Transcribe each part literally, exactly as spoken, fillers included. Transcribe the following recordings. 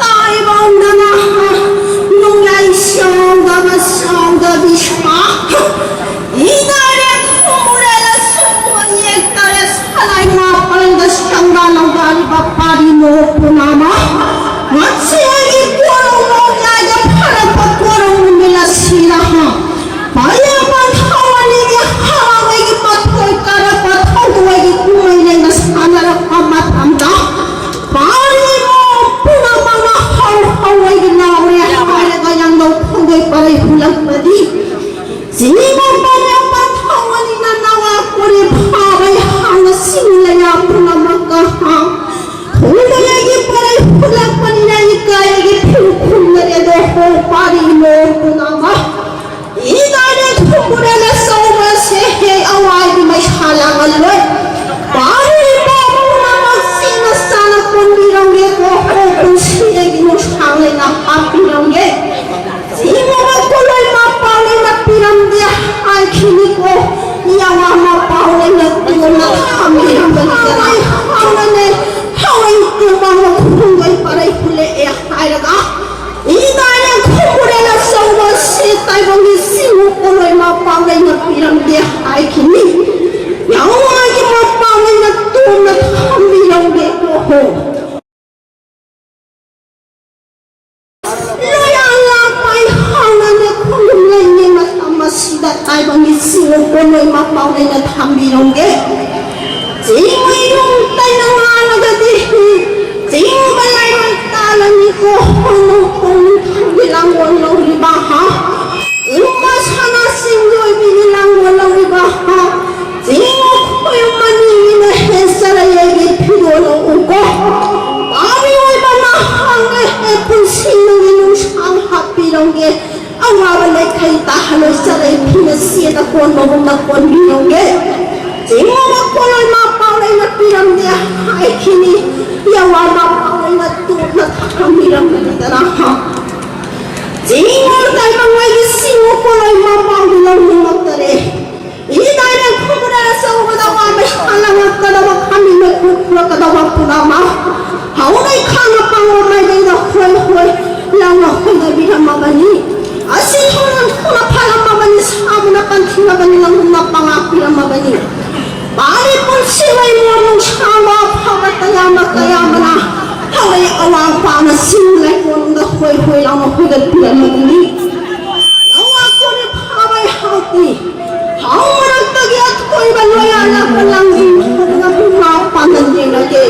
ꯇꯥꯏꯕꯪꯗꯅ ꯅꯣꯡꯌꯥꯏ ꯁꯥꯎꯗꯕ ꯁꯥꯎꯗꯕꯤ ꯁꯥ ꯏꯅꯔꯦ ꯈꯨꯝꯃꯨꯔꯦ ꯂꯁꯨ ꯌꯦꯛꯇꯔꯦ ꯁꯂꯥꯏ ꯃꯥꯄꯜꯗ ꯁꯪꯒꯥ ꯂꯧꯒꯥꯔꯤꯕ ꯄꯥꯔꯤ ꯃꯣꯛ ꯄꯨꯝꯅꯃꯛ ꯃꯁꯤꯒꯤ ꯀꯣꯔꯧ ꯅꯣꯡꯌꯥꯏꯗ ꯐꯔꯛꯄ ꯀꯣꯔꯧ ꯅꯨꯃꯤꯠ ꯑꯁꯤꯗ ꯄꯥꯏꯌꯥꯄꯥꯟ ꯊꯋꯥꯟꯒꯤ ꯍꯔꯥꯎꯕꯒꯤ ꯃꯊꯣꯏ ꯀꯥꯔꯛꯄ ꯊꯧꯗꯣꯏꯒꯤ ꯀꯨꯝꯍꯩ ꯂꯩꯅ ꯁꯥꯟꯅꯔꯛꯄ ꯃꯇꯝꯗ ꯄꯥꯔꯤꯕ ꯄꯨꯝꯅꯃꯛꯅ ꯍꯧ ꯍꯧ ꯑꯣꯏꯒꯤ ꯂꯥꯎꯔꯦ ꯍꯥꯏꯔꯒ ꯌꯥꯡꯂꯧ ꯊꯧꯗꯣꯏ ꯄꯔꯩ ꯍꯨꯜꯂꯛꯄꯗꯤ ꯆꯤꯡꯕ ꯄꯥꯏꯌꯥꯄꯥꯟ ꯊꯋꯥꯟꯅ ꯅꯋꯥ ꯀꯣꯔꯤ ꯐꯥꯕꯩ ꯍꯥꯡꯅ ꯁꯤꯡꯂꯌꯥ ꯄꯨꯝꯅꯃꯛꯀ ꯍꯥꯡ ꯊꯧꯗꯣꯏꯒꯤ ꯄꯔꯩ ꯍꯨꯜꯂꯛꯄꯅꯤꯅ ꯏꯀꯥꯏ ꯄꯤꯔꯝꯗꯦ ꯍꯥꯏꯈꯤꯅꯤ꯫ ꯌꯥꯍꯣꯋꯥꯒꯤ ꯃꯄꯥꯡꯒꯜꯅ ꯇꯨꯝꯅ ꯊꯝꯕꯤꯔꯝꯒꯦꯀꯣ꯫ ꯂꯣꯏꯌꯥ ꯂꯥꯛꯄ ꯑꯩꯍꯥꯛꯅꯅꯦ ꯈꯨꯔꯨꯝꯂꯤꯉꯩ ꯃꯇꯝ ꯑꯁꯤꯗ ꯇꯥꯏꯕꯪꯒꯤ ꯆꯤꯡ ꯎꯀꯣꯟ ꯂꯣꯏ ꯃꯄꯥꯡꯒꯜꯅ ꯊꯝꯕꯤꯔꯝꯒꯦ꯫ ꯆꯤꯡ ꯃꯩꯔꯣꯡ ꯇꯩꯅ ꯉꯥꯜꯂꯒꯗꯤ ꯆꯤꯡꯕ ꯂꯥꯏꯔꯣꯏ ꯇꯥꯜꯂꯅꯤꯀꯣ꯫ ꯍꯣꯏ, ꯅꯣꯡ ꯈꯣꯡ ꯅꯤꯡꯊꯧꯒꯤ ꯂꯥꯡꯒꯣꯜ ꯂꯧꯔꯤꯕ ꯍꯥ? ꯎꯃ ꯁꯅꯥ ꯆꯤꯡꯒꯤ ꯑꯣꯏꯕꯤꯒꯤ ꯂꯥꯡꯒꯣꯜ ꯂꯧꯔꯤꯕ ꯍꯥ? ꯆꯤꯡ ꯃꯈꯣꯏ ꯃꯅꯤꯅ ꯍꯦꯟꯆꯠꯂꯛꯑꯦꯒꯤ ꯐꯤꯔꯣꯜ ꯎꯀꯣ꯫ ꯄꯥꯝꯃꯤ ꯑꯣꯏꯕ ꯃꯍꯥꯛꯅ ꯍꯦꯛ ꯄꯨꯟꯁꯤ ꯅꯪꯒꯤ ꯅꯨꯡꯁꯥꯡ ꯍꯥꯞꯄꯤꯔꯝꯒꯦ꯫ ꯑꯋꯥꯕ ꯂꯩꯈꯩ ꯇꯥꯍꯜꯂꯣꯏ ꯆꯠꯂꯦ ꯐꯤꯅ ꯁꯦꯠꯅ ꯀꯣꯟꯕꯒꯨꯝꯅ ꯀꯣꯟꯕꯤꯔꯝꯒꯦ꯫ ꯆꯤꯡꯉꯨꯕ ꯀꯣꯂꯣꯏ ꯃꯥ ꯄꯥꯎ ꯂꯩꯅ ꯄꯤꯔꯝꯗꯦ ꯍꯥꯏꯈꯤꯅꯤ꯫ ꯌꯥꯋꯥ ꯃꯥ ꯄꯥꯎ ꯂꯩꯅ ꯇꯣꯞꯅ ꯊꯝꯕꯤꯔꯝꯒꯅꯤꯗꯅ꯫ ꯆꯤꯡꯉꯨ ꯇꯥꯏꯕꯪꯉꯩꯒꯤ ꯆꯤꯡꯉꯨ ꯀꯣꯂꯣꯏ ꯃꯥ ꯄꯥꯎꯗꯤ ꯂꯧꯅꯤꯡꯉꯛꯇꯔꯦ꯫ ꯏꯗꯥꯏꯅ ꯈꯨꯕ꯭ꯔꯥ ꯑꯆꯧꯕꯗ ꯋꯥ ꯃꯩꯁꯥ ꯂꯪꯉꯛꯀꯗꯕ ꯈꯥꯃꯤ ꯃꯩꯈꯨ ꯈꯨꯔꯛꯀꯗꯕ ꯄꯨꯝꯅꯃꯛ ꯍꯧꯅꯩ ꯈꯥꯡꯅ ꯄꯥꯡꯕ ꯃꯥꯏꯀꯩꯗ ꯍꯣꯏ ꯍꯣꯏ ꯂꯥꯎꯅ ꯍꯣꯏꯅꯕꯤꯔꯝꯃꯕꯅꯤ꯫ ꯑꯁꯤ ꯊꯧꯔꯝ ꯊꯨꯅ ꯐꯥꯜꯂꯝꯃꯕꯅꯤ, ꯁꯥꯕꯅ ꯄꯟꯊꯤꯔꯕꯅꯤ, ꯂꯪꯗꯨꯅ ꯄꯉꯥꯛꯄꯤꯔꯝꯃꯕꯅꯤ꯫ ꯄꯥꯔꯤ ꯄꯨꯟꯁꯤ ꯃꯩꯃꯣꯟ ꯅꯨꯡꯁꯥꯡꯕ ꯑꯐꯕ ꯇꯌꯥꯝꯕ ꯀꯌꯥꯝꯕꯅ ꯍꯧꯔꯛꯏ ꯑꯋꯥꯡ ꯄꯥꯛꯅ ꯆꯤꯡ ꯂꯩꯀꯣꯜꯗ ꯍꯣꯏ ꯍꯣꯏ ꯂꯥꯎꯅ ꯍꯣꯏꯒꯠꯄꯤꯔꯝꯃꯕꯅꯤ꯫ ꯂꯧꯋꯥ ꯀꯣꯔꯤ ꯐꯥꯕꯩ ꯍꯥꯎꯇꯤ꯫ ꯍꯥꯎ ꯃꯔꯛꯇꯒꯤ ꯑꯊꯣꯏꯕ ꯂꯣꯌꯥꯅ ꯈꯨꯂꯪ ꯏꯪꯈꯣꯜꯒ ꯄꯨꯡꯉꯥꯎ ꯄꯥꯟꯗꯟ ꯌꯦꯡꯂꯒꯦ꯫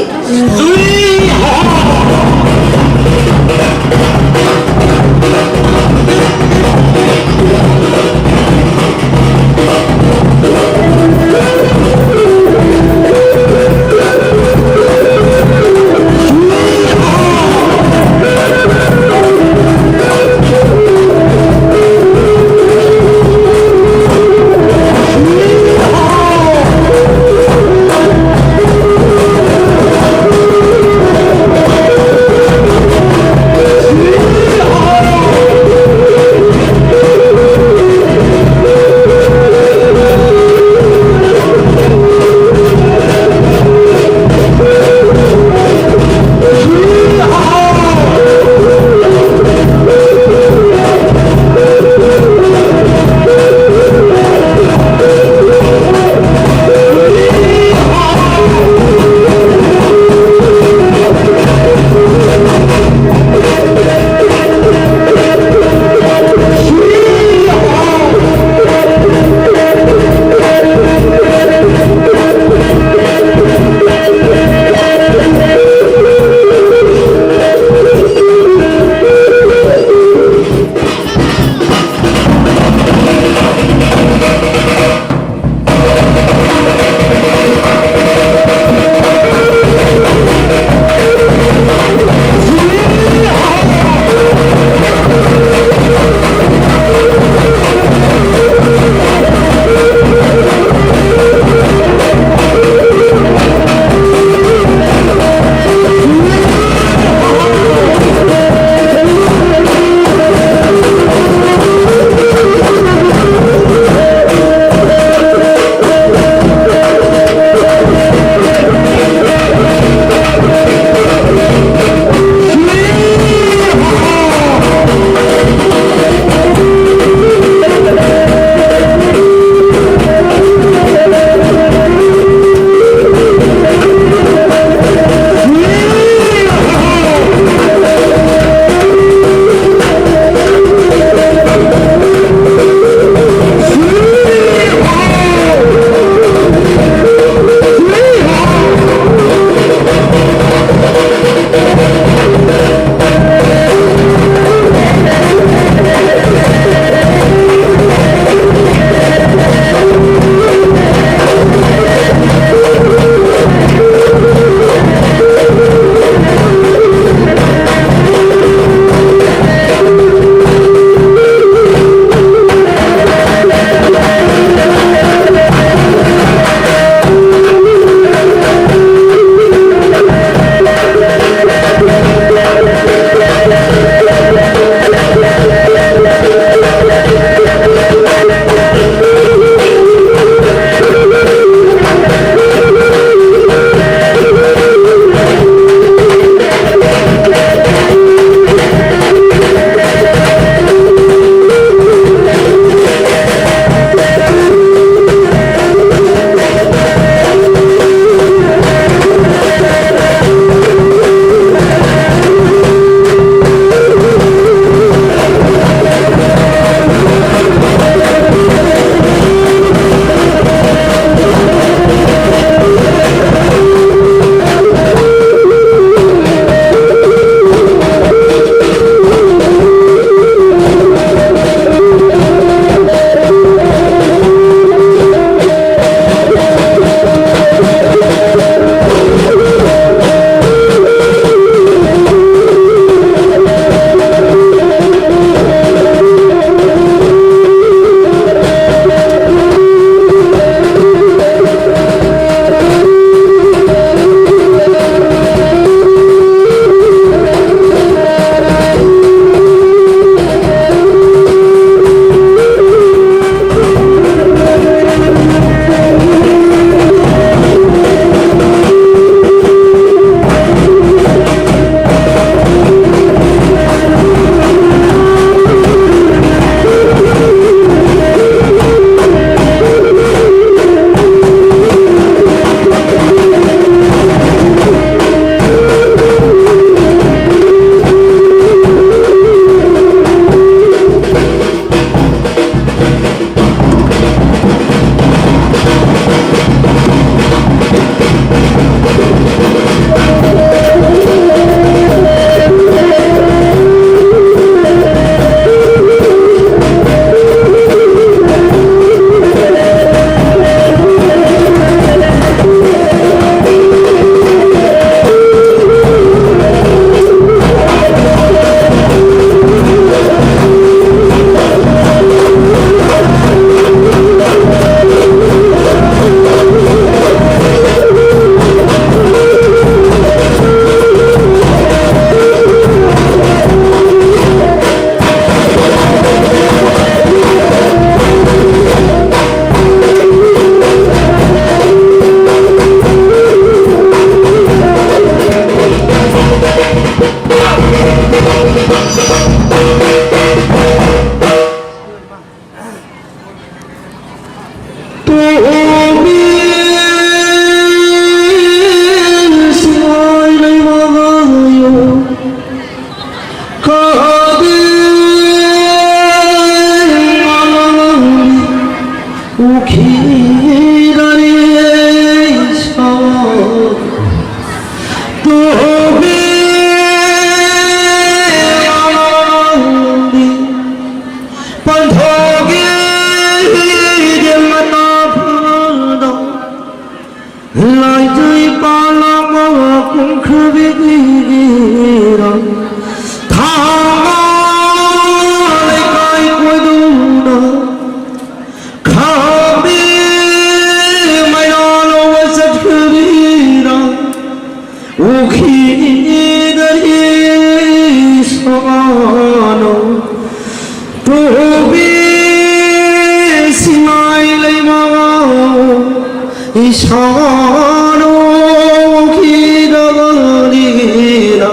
ꯁꯥꯅꯨꯈꯤꯗꯕꯅꯤꯅ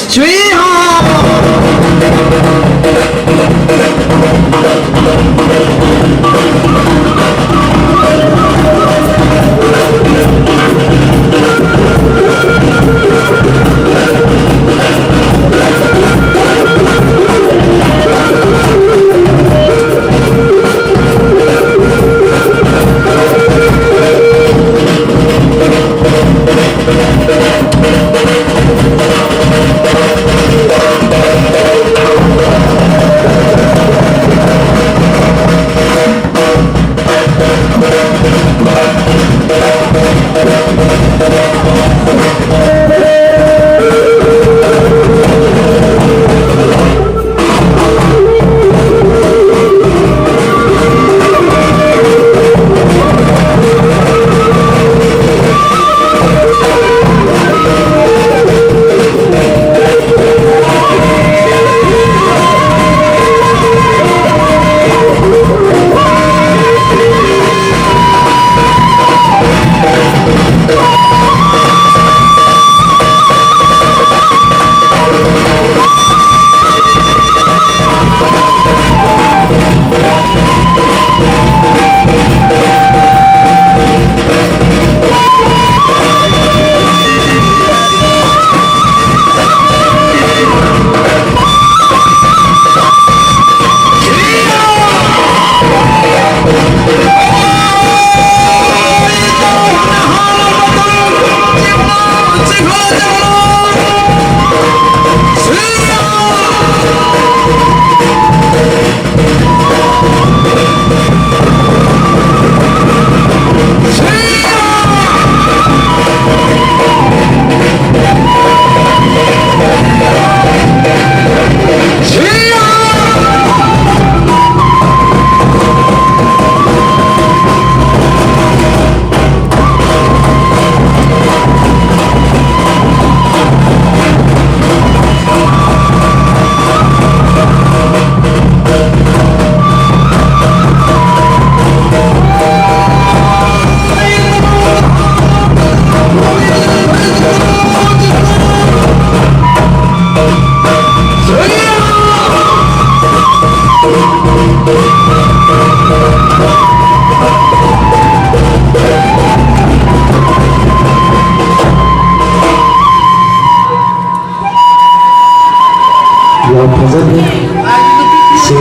ꯁ꯭ꯔꯤꯍꯥ꯫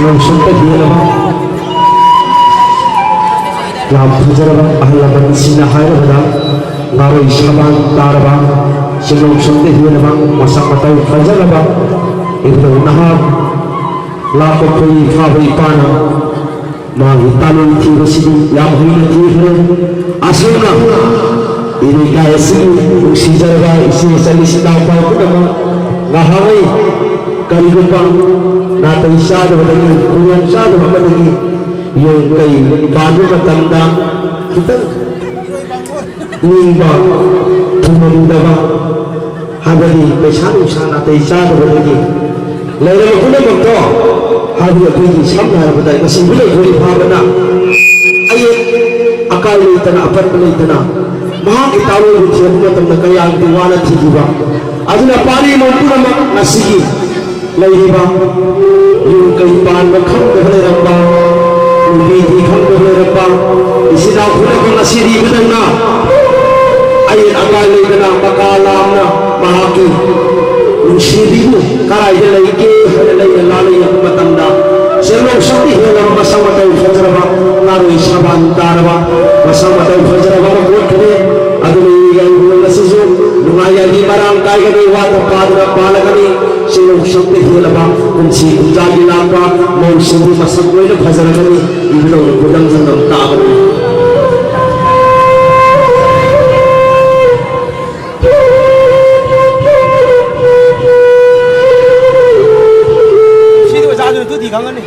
ꯅꯨꯡꯁꯤꯠꯇ ꯍꯦꯜꯂꯕ, ꯌꯥꯝ ꯐꯖꯔꯕ ꯑꯍꯜ ꯂꯃꯟꯁꯤꯡꯅ ꯍꯥꯏꯔꯕꯗ, ꯉꯥꯔꯣꯏ ꯁꯕꯥꯟ ꯇꯥꯔꯕ, ꯁꯦꯟꯗꯣꯡꯁꯨꯝꯗ ꯍꯦꯜꯂꯕ, ꯃꯁꯛ ꯃꯇꯧ ꯐꯖꯔꯕ ꯏꯕꯨꯙꯧ ꯅꯍꯥ ꯂꯥꯛꯄ ꯈꯣꯏꯔꯤ ꯐꯥꯕ ꯏꯄꯥꯅ ꯃꯥꯒꯤ ꯇꯥꯂꯣꯏ ꯊꯤꯕꯁꯤꯗꯤ ꯌꯥꯝ ꯍꯩꯅ ꯊꯤꯈ꯭ꯔꯦ꯫ ꯑꯁꯨꯝꯅ ꯏꯔꯩꯀꯥꯏ ꯑꯁꯤꯒꯤ ꯅꯨꯡꯁꯤꯖꯔꯕ ꯏꯆꯦ ꯏꯆꯜ ꯏꯆꯤꯟ ꯏꯅꯥꯎ ꯄꯨꯝꯅꯃꯛ ꯉꯍꯥꯟꯉꯩ ꯀꯔꯤꯒꯨꯝꯕ ꯅꯥꯇꯩ ꯆꯥꯗꯕꯗꯒꯤ, ꯈꯨꯗꯣꯡ ꯆꯥꯗꯕ ꯑꯃꯗꯒꯤ ꯌꯨꯝ ꯀꯩ ꯄꯥꯟꯕ ꯃꯇꯝꯗ ꯈꯤꯇꯪ ꯅꯤꯡꯕ ꯊꯨꯡꯉꯝꯗꯕ, ꯍꯥꯏꯕꯗꯤ ꯄꯩꯁꯥ ꯅꯨꯡꯁꯥ ꯅꯥꯇꯩ ꯆꯥꯗꯕꯗꯒꯤ ꯂꯩꯔꯕ ꯄꯨꯝꯅꯃꯛꯇꯣ, ꯍꯥꯏꯕꯗꯤ ꯑꯩꯈꯣꯏꯒꯤ ꯁꯝꯅ ꯍꯥꯏꯔꯕꯗ ꯉꯁꯤ ꯏꯕꯨꯙꯧ ꯈꯣꯏꯔꯤ ꯐꯥꯕꯅ ꯑꯌꯦꯠ ꯑꯀꯥꯏ ꯂꯩꯇꯅ, ꯑꯄꯟꯕ ꯂꯩꯇꯅ ꯃꯍꯥꯛꯀꯤ ꯇꯥꯂꯣꯏꯕꯨ ꯊꯤꯔꯛꯄ ꯃꯇꯝꯗ ꯀꯌꯥꯝꯗꯤ ꯋꯥꯅ ꯊꯤꯈꯤꯕ꯫ ꯑꯗꯨꯅ ꯄꯥꯔꯤ ꯏꯃꯨꯡ ꯄꯨꯝꯅꯃꯛ ꯉꯁꯤꯒꯤ ꯂꯩꯔꯤꯕ ꯌꯨꯝ ꯀꯩ ꯄꯥꯟꯕ ꯈꯪꯗꯕ ꯂꯩꯔꯝꯕ, ꯅꯨꯄꯤ ꯊꯤ ꯈꯪꯗꯕ ꯂꯩꯔꯝꯕ, ꯏꯆꯤꯟ ꯏꯅꯥꯎ ꯄꯨꯝꯅꯃꯛ ꯉꯁꯤꯗꯤ ꯏꯕꯨꯙꯧꯅ ꯑꯌꯦꯠ ꯑꯀꯥꯏ ꯂꯩꯇꯅ ꯃꯀꯥ ꯂꯥꯝꯅ ꯃꯍꯥꯛꯀꯤ ꯅꯨꯡꯁꯤꯕꯤꯕꯨ ꯀꯗꯥꯏꯗ ꯂꯩꯒꯦ ꯍꯥꯏꯅ ꯂꯩꯅ ꯂꯥꯅ ꯌꯦꯡꯕ ꯃꯇꯝꯗ ꯁꯦꯟꯗꯣꯡꯁꯨꯝꯗ ꯍꯦꯜꯂꯕ ꯃꯁꯛ ꯃꯇꯧ ꯐꯖꯔꯕ, ꯉꯥꯔꯣꯏ ꯁꯕꯥꯟ ꯇꯥꯔꯕ, ꯃꯁꯛ ꯃꯇꯧ ꯐꯖꯔꯕ ꯑꯃ ꯄꯣꯛꯈꯤꯅꯤ꯫ ꯑꯗꯨꯅ ꯏꯕꯨꯡꯉꯣ ꯉꯁꯤꯁꯨ ꯅꯨꯡꯉꯥꯏ ꯌꯥꯏꯕꯤ ꯃꯔꯥꯡ ꯀꯥꯏꯒꯅꯤ, ꯋꯥꯠꯇ ꯄꯥꯗꯅ ꯄꯥꯜꯂꯒꯅꯤ꯫ ꯁꯦꯟꯗꯣꯡꯁꯨꯝꯗ ꯍꯦꯜꯂꯕ ꯄꯨꯟꯁꯤ ꯀꯨꯝꯖꯥꯒꯤ ꯂꯥꯛꯄ ꯃꯧꯁꯤꯡꯕꯨ ꯃꯁꯛ ꯂꯣꯏꯅ ꯐꯖꯔꯒꯅꯤ꯫ ꯏꯕꯨꯙꯧꯅ ꯈꯨꯗꯝ ꯁꯪꯗꯝ ꯇꯥꯕꯅꯤ꯫ ꯁꯤꯗꯤ ꯑꯣꯖꯥꯗꯨꯅ ꯇꯨꯗꯤ ꯈꯪꯒꯅꯤ꯫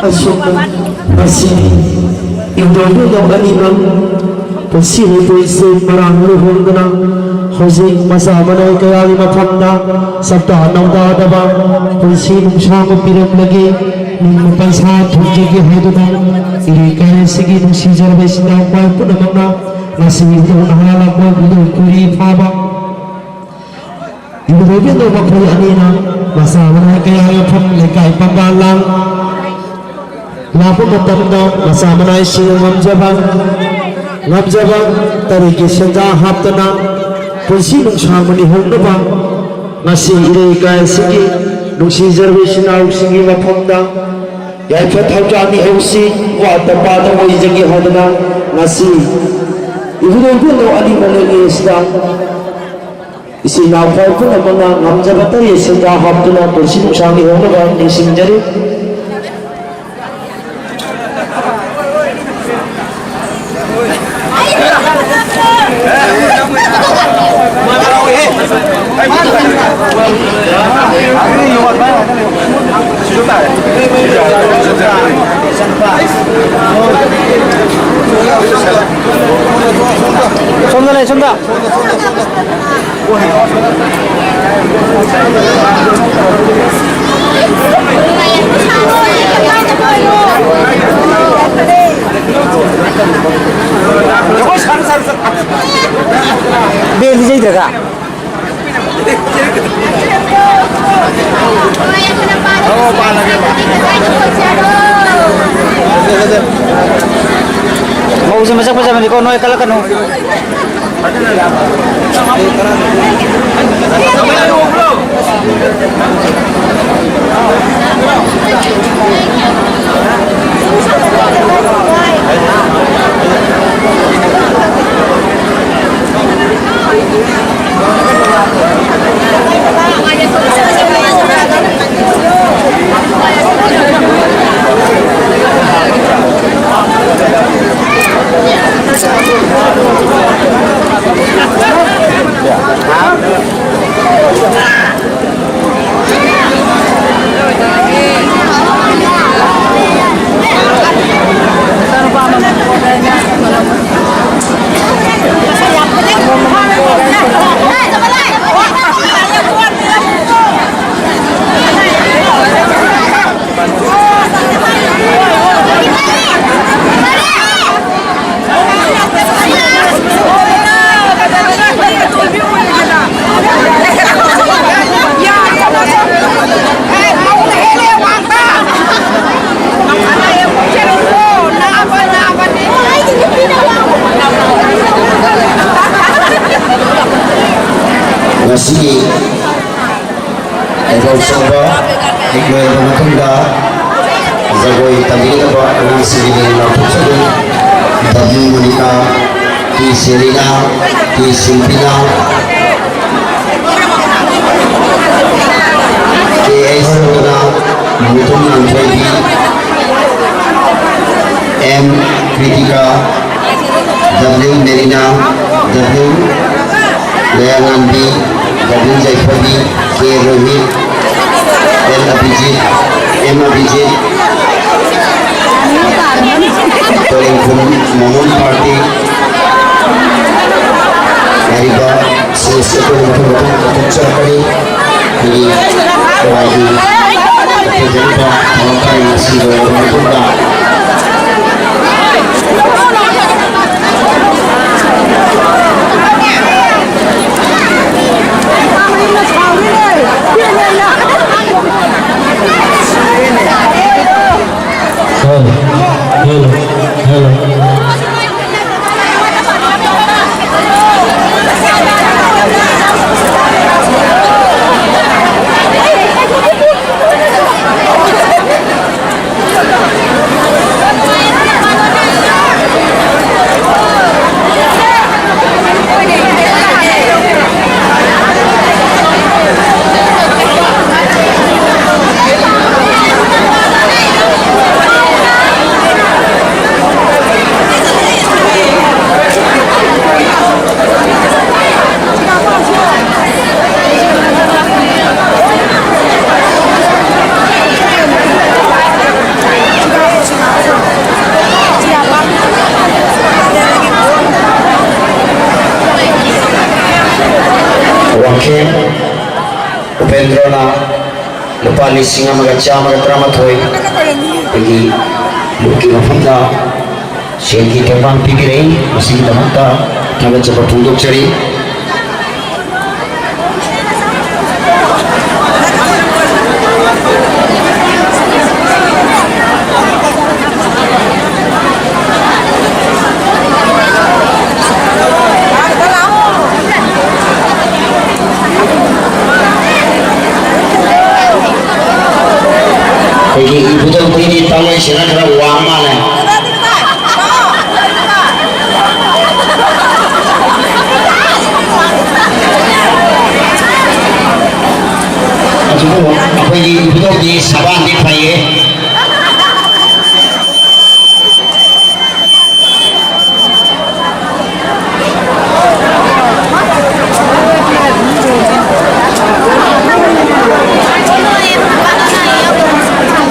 ꯑꯁꯨꯝꯅ ꯉꯁꯤꯗꯤ ꯏꯕꯨꯙꯧ ꯏꯕꯦꯟꯅꯧ ꯑꯅꯤꯃꯛ ꯄꯨꯟꯁꯤ ꯂꯩꯄꯣꯠꯁꯦ ꯃꯔꯥꯡ ꯂꯨꯍꯣꯡꯗꯨꯅ ꯍꯧꯖꯤꯛ ꯃꯆꯥ ꯃꯅꯥꯏ ꯀꯌꯥꯒꯤ ꯃꯐꯝꯗ ꯆꯥꯛꯇꯥ ꯅꯥꯎꯗꯥꯗꯕ ꯄꯨꯟꯁꯤ ꯅꯨꯡꯁꯥꯡꯕ ꯄꯤꯔꯝꯂꯒꯦ꯫ ꯅꯤꯡꯕ ꯄꯟꯁꯥ ꯊꯨꯡꯖꯒꯦ ꯍꯥꯏꯗꯨꯅ ꯏꯔꯩ ꯀꯥꯏ ꯑꯁꯤꯒꯤ ꯅꯨꯡꯁꯤꯖꯔꯕ ꯏꯆꯤꯟ ꯏꯅꯥꯎ ꯄꯨꯝꯅꯃꯛꯅ ꯉꯁꯤ ꯏꯕꯨꯙꯧ ꯅꯍꯥ ꯂꯥꯛꯄ ꯏꯕꯨꯙꯧ ꯀꯨꯔꯤ ꯐꯥꯕ ꯏꯕꯨꯙꯧ ꯏꯕꯦꯟꯅꯧ ꯃꯈꯣꯏ ꯑꯅꯤꯅ ꯃꯆꯥ ꯃꯅꯥꯏ ꯀꯌꯥ ꯃꯐꯝ ꯂꯩꯀꯥꯏ ꯄꯝꯕ ꯂꯥꯡ ꯂꯥꯛꯄ ꯃꯇꯝꯗ ꯃꯆꯥ ꯃꯅꯥꯏꯁꯤꯡꯅ ꯉꯝꯖꯕ, ꯉꯝꯖꯕ ꯇꯔꯦꯠꯀꯤ ꯁꯦꯟꯖꯥ ꯍꯥꯞꯇꯅ ꯄꯨꯟꯁꯤ ꯅꯨꯡꯁꯥꯡꯕ ꯂꯩꯍꯧꯅꯕ ꯉꯁꯤ ꯏꯔꯩ ꯀꯥꯏ ꯑꯁꯤꯒꯤ ꯅꯨꯡꯁꯤꯖꯔꯕ ꯏꯆꯤꯟ ꯏꯅꯥꯎꯁꯤꯡꯒꯤ ꯃꯐꯝꯗ ꯌꯥꯏꯐ ꯊꯧꯖꯥꯜ ꯅꯤꯍꯧꯁꯤ ꯋꯥꯠꯇ ꯄꯥꯗ ꯑꯣꯏꯖꯒꯦ ꯍꯥꯏꯗꯅ ꯉꯁꯤ ꯏꯕꯨꯙꯧ ꯏꯕꯦꯟꯅꯧ ꯑꯅꯤꯃꯛ ꯂꯩꯉꯩ ꯑꯁꯤꯗ ꯏꯆꯤꯟ ꯏꯅꯥꯎ ꯄꯨꯝꯅꯃꯛꯅ ꯉꯝꯖꯕ ꯇꯔꯦꯠ ꯁꯦꯟꯖꯥ ꯍꯥꯞꯇꯨꯅ ꯄꯨꯟꯁꯤ ꯅꯨꯡꯁꯥꯡ ꯂꯩꯍꯧꯅꯕ ꯅꯤꯡꯁꯤꯡꯖꯔꯤ꯫ ꯁꯣꯝꯗ ꯂꯩ, ꯁꯣꯝꯗ꯫ ꯕꯦꯜꯗꯤ ꯌꯩꯗ꯭ꯔꯒ? ꯑꯣ, ꯄꯥꯜꯂꯒꯦ꯫ ꯃꯧꯁꯦ ꯃꯁꯛ ꯐꯖꯕꯅꯤꯀꯣ, ꯅꯣꯏ ꯀꯜꯂꯛꯀꯅꯨ꯫ ꯉꯁꯤꯒꯤ ꯊꯧꯒꯜ ꯆꯣꯡꯕ ꯍꯦꯛ ꯂꯣꯏꯔꯕ ꯃꯇꯨꯡꯗ ꯖꯒꯣꯏ ꯇꯝꯕꯤꯒꯗꯕ ꯑꯉꯥꯡꯁꯤꯡꯒꯤ ꯃꯤꯡ ꯂꯥꯎꯊꯣꯛꯆꯔꯤ꯫ W Monika, T Serina, T Shilpina, K H Sadhna, Mutum Langthoibi, M Kritika, W Merina, W Layanganbi, W Yaiphabi, K Rohit, L Abhijit, M Abhijit, Torengkhul Momon party ꯍꯥꯏꯔꯤꯕ ꯁꯤꯡ ꯑꯁꯤ ꯑꯩꯈꯣꯏꯅ ꯃꯊꯪ ꯃꯊꯪ ꯀꯠꯊꯣꯛꯆꯔꯛꯀꯅꯤ꯫ ꯑꯩꯈꯣꯏꯒꯤ ꯈ꯭ꯋꯥꯏꯒꯤ ꯑꯩꯈꯣꯏ ꯊꯣꯛꯄ ꯊꯕꯛ ꯊꯧꯔꯝ ꯑꯁꯤ ꯂꯣꯏꯔꯕ ꯃꯇꯨꯡꯗ ꯀꯦꯟꯗ꯭ꯔꯅ ꯂꯨꯄꯥ ꯂꯤꯁꯤꯡ ꯑꯃꯒ ꯆꯥꯝꯃꯒ ꯇꯔꯥꯃꯥꯊꯣꯏ ꯑꯩꯈꯣꯏꯒꯤ ꯂꯨꯞꯀꯤ ꯃꯐꯝꯗ ꯁꯦꯜꯒꯤ ꯇꯦꯡꯕꯥꯡ ꯄꯤꯕꯤꯔꯛꯏ꯫ ꯃꯁꯤꯒꯤꯗꯃꯛꯇ ꯊꯥꯒꯠꯆꯕ ꯐꯣꯡꯗꯣꯛꯆꯔꯤ꯫ ꯑꯩꯈꯣꯏꯒꯤ ꯏꯕꯨꯙꯧ ꯑꯩꯈꯣꯏꯒꯤ ꯇꯥꯡꯂꯣꯏꯁꯤꯅ ꯈꯔ ꯋꯥꯡ ꯃꯥꯜꯂꯦ꯫ ꯑꯗꯨꯕꯨ ꯑꯩꯈꯣꯏꯒꯤ ꯏꯕꯨꯙꯧꯗꯤ ꯁꯕꯥꯟꯗꯤ ꯐꯩꯌꯦ꯫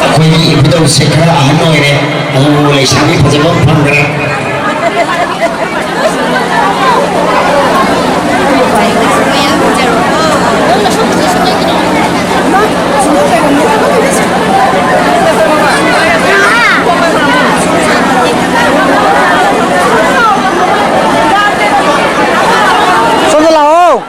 ꯑꯩꯈꯣꯏꯒꯤ ꯏꯕꯨꯙꯧꯁꯦ ꯈꯔ ꯑꯍꯟ ꯑꯣꯏꯔꯦ, ꯑꯗꯨꯕꯨ ꯂꯩꯁꯥꯕꯤ ꯐꯖꯕ ꯑꯃ ꯐꯪꯈ꯭ꯔꯦ꯫ ꯁꯣꯝꯗ ꯂꯥꯛꯑꯣ꯫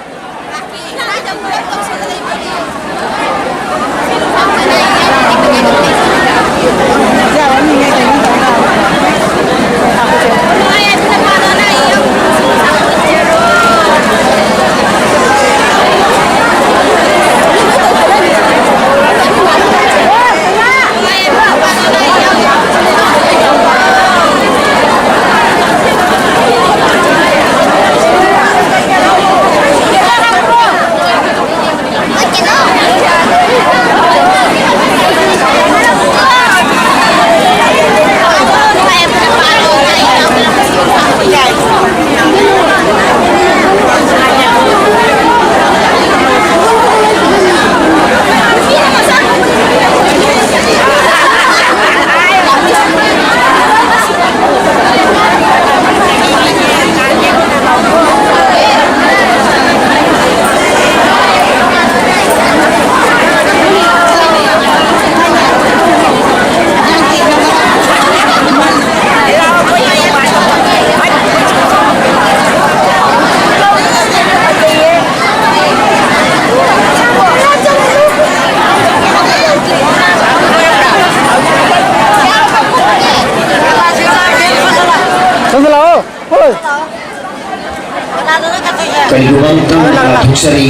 ꯂꯨꯕꯝ ꯇꯝꯅ ꯂꯥꯎꯊꯣꯛꯆꯔꯤ꯫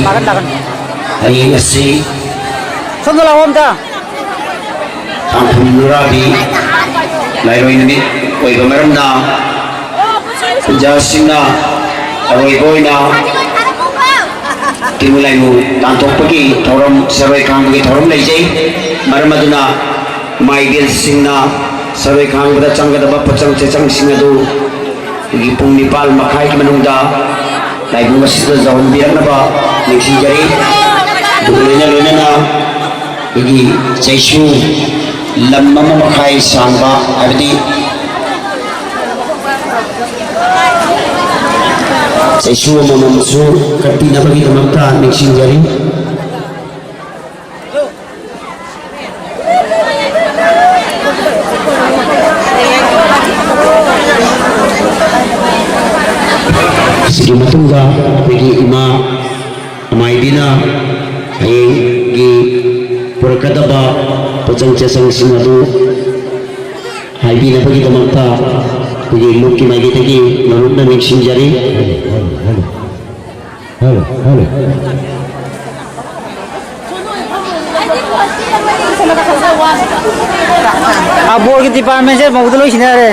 ꯍꯌꯦꯡ ꯑꯁꯤ ꯁꯣꯝꯗ ꯂꯥꯛꯑꯣ ꯑꯝꯇ꯫ ꯇꯥꯡꯈꯨꯜ ꯅꯨꯔꯥꯕꯤ ꯂꯥꯏꯔꯣꯏ ꯅꯨꯃꯤꯠ ꯑꯣꯏꯕ ꯃꯔꯝꯅ, ꯄ꯭ꯔꯖꯥꯁꯤꯡꯅ ꯑꯔꯣꯏꯕ ꯑꯣꯏꯅ ꯇꯤꯃꯨ ꯂꯥꯏꯃꯨ ꯇꯥꯟꯊꯣꯛꯄꯒꯤ ꯊꯧꯔꯝ, ꯁꯔꯣꯏ ꯈꯥꯡꯕꯒꯤ ꯊꯧꯔꯝ ꯂꯩꯖꯩ꯫ ꯃꯔꯝ ꯑꯗꯨꯅ ꯃꯥꯏꯕꯤꯁꯤꯡꯅ ꯁꯔꯣꯏ ꯈꯥꯡꯕꯗ ꯆꯪꯒꯗꯕ ꯄꯣꯠꯆꯪ ꯆꯦꯆꯪꯁꯤꯡ ꯑꯗꯨ ꯑꯩꯈꯣꯏꯒꯤ ꯄꯨꯡ ꯅꯤꯄꯥꯜ ꯃꯈꯥꯏꯒꯤ ꯃꯅꯨꯡꯗ ꯂꯥꯏꯕꯨꯡ ꯑꯁꯤꯗ ꯌꯧꯍꯟꯕꯤꯔꯛꯅꯕ ꯅꯤꯡꯁꯤꯡꯖꯔꯤ꯫ ꯑꯗꯨꯒ ꯂꯣꯏꯅ ꯂꯣꯏꯅꯅ ꯑꯩꯈꯣꯏꯒꯤ ꯆꯩꯁꯨ ꯂꯝ ꯑꯃ ꯃꯈꯥꯏ ꯁꯥꯡꯕ, ꯍꯥꯏꯕꯗꯤ ꯆꯩꯁꯨ ꯑꯃꯃꯝꯁꯨ ꯀꯠꯄꯤꯅꯕꯒꯤꯗꯃꯛꯇ ꯅꯤꯡꯁꯤꯡꯖꯔꯤ꯫ ꯑꯁꯤꯒꯤ ꯃꯇꯨꯡꯗ ꯑꯩꯈꯣꯏꯒꯤ ꯏꯃꯥ ꯑꯃꯥꯏꯕꯤꯅ ꯍꯌꯦꯡꯒꯤ ꯄꯨꯔꯛꯀꯗꯕ ꯄꯣꯠꯆꯪ ꯆꯦꯆꯪꯁꯤꯡ ꯑꯗꯨ ꯍꯥꯏꯕꯤꯅꯕꯒꯤꯗꯃꯛꯇ ꯑꯩꯈꯣꯏꯒꯤ ꯂꯨꯞꯀꯤ ꯃꯥꯏꯀꯩꯗꯒꯤ ꯃꯔꯨꯞꯅ ꯅꯤꯡꯁꯤꯡꯖꯔꯤ꯫ Hello, hello. ꯑꯥ, ꯕꯣꯜꯒꯤ ꯗꯤꯄꯥꯔꯠꯃꯦꯟꯁꯦ ꯃꯧꯗ ꯂꯣꯏ ꯁꯤꯟꯅꯔꯦ꯫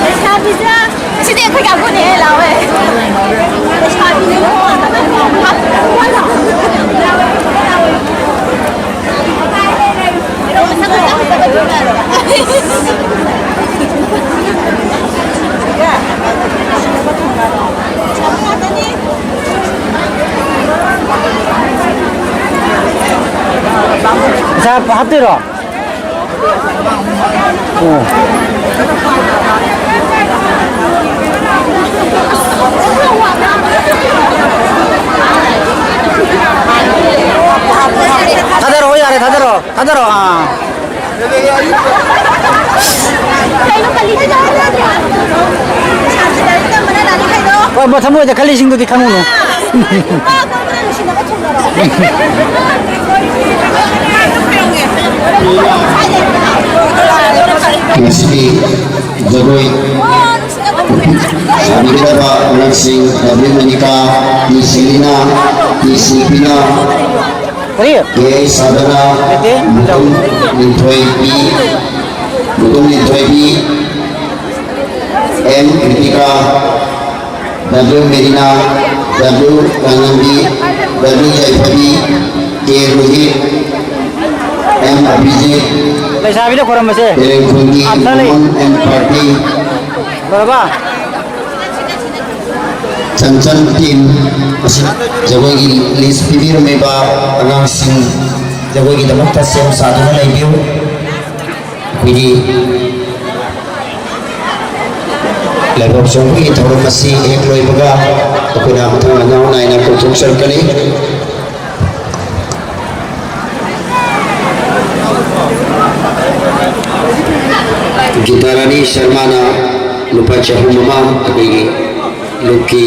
ꯂꯩꯁꯥꯕꯤꯁꯦ ꯁꯤꯗꯤ ꯑꯩꯈꯣꯏ ꯀꯥꯡꯕꯨꯅꯦ, ꯂꯥꯛꯑꯣ꯫ ꯂꯩꯁꯥꯕꯤꯅꯦ꯫ ꯄꯩꯁꯥ ꯍꯥꯞꯇꯣꯏꯔꯣ? ꯑꯣ꯫ ꯊꯥꯗꯔꯛꯑꯣ, ꯌꯥꯔꯦ, ꯊꯥꯗꯔꯛꯑꯣ, ꯊꯥꯗꯔꯛꯑꯣ꯫ ꯑꯥ꯫ ꯀꯩꯅꯣ ꯀꯂꯤ ꯂꯥꯏꯔꯤꯛ ꯇꯝꯕꯅ ꯂꯥꯏꯔꯤꯛ ꯍꯩꯔꯣ? ꯍꯣꯏ, ꯃꯊꯃꯣꯏꯗ ꯈꯜꯂꯤꯁꯤꯡꯗꯨꯗꯤ ꯈꯪꯉꯨꯅꯨ꯫ ꯉꯁꯤꯒꯤ ꯖꯒꯣꯏ ꯁꯥꯕꯤꯒꯗꯕ ꯑꯉꯥꯡꯁꯤꯡ: W Monika, T Selina, T Shilpina, ꯀꯔꯤ? ꯀꯦ ꯑꯩꯆ ꯁꯥꯗꯅꯥ, ꯅꯠꯇꯦ꯫ Mutum Linthoibi, Mutum Linthoibi, M Kritika, W Merina, W ꯀꯥꯡꯉꯝꯕꯤ, W Yaiphabi, K Rohit, M Abhijit, ꯂꯩꯁꯥꯕꯤꯗ ꯈꯣꯏꯔꯝꯕꯁꯦ꯫ ꯇꯦꯔꯦꯡꯈꯣꯡꯒꯤ ꯑꯝꯇ ꯂꯩ꯫ Momon and party. ꯂꯣꯏꯔꯕ? ꯆꯟꯆꯟ ꯇꯤꯝ ꯑꯁꯤ ꯖꯒꯣꯏꯒꯤ ꯂꯤꯁ ꯄꯤꯕꯤꯔꯝꯃꯤꯕ ꯑꯉꯥꯡꯁꯤꯡ ꯖꯒꯣꯏꯒꯤꯗꯃꯛꯇ ꯁꯦꯝ ꯁꯥꯗꯨꯅ ꯂꯩꯕꯤꯌꯨ꯫ ꯑꯩꯈꯣꯏꯒꯤ ꯂꯥꯏꯕꯛ ꯆꯣꯡꯕꯒꯤ ꯊꯧꯔꯝ ꯑꯁꯤ ꯍꯦꯛ ꯂꯣꯏꯕꯒ ꯑꯩꯈꯣꯏꯅ ꯃꯊꯪ ꯃꯅꯥꯎ ꯅꯥꯏꯅ ꯀꯧꯊꯣꯛꯆꯔꯛꯀꯅꯤ꯫ ꯒꯤꯇꯥꯔꯥꯅꯤ ꯁꯔꯃꯥꯅ ꯂꯨꯄꯥ ꯆꯍꯨꯝ ꯑꯃ ꯑꯩꯈꯣꯏꯒꯤ ꯂꯨꯞꯀꯤ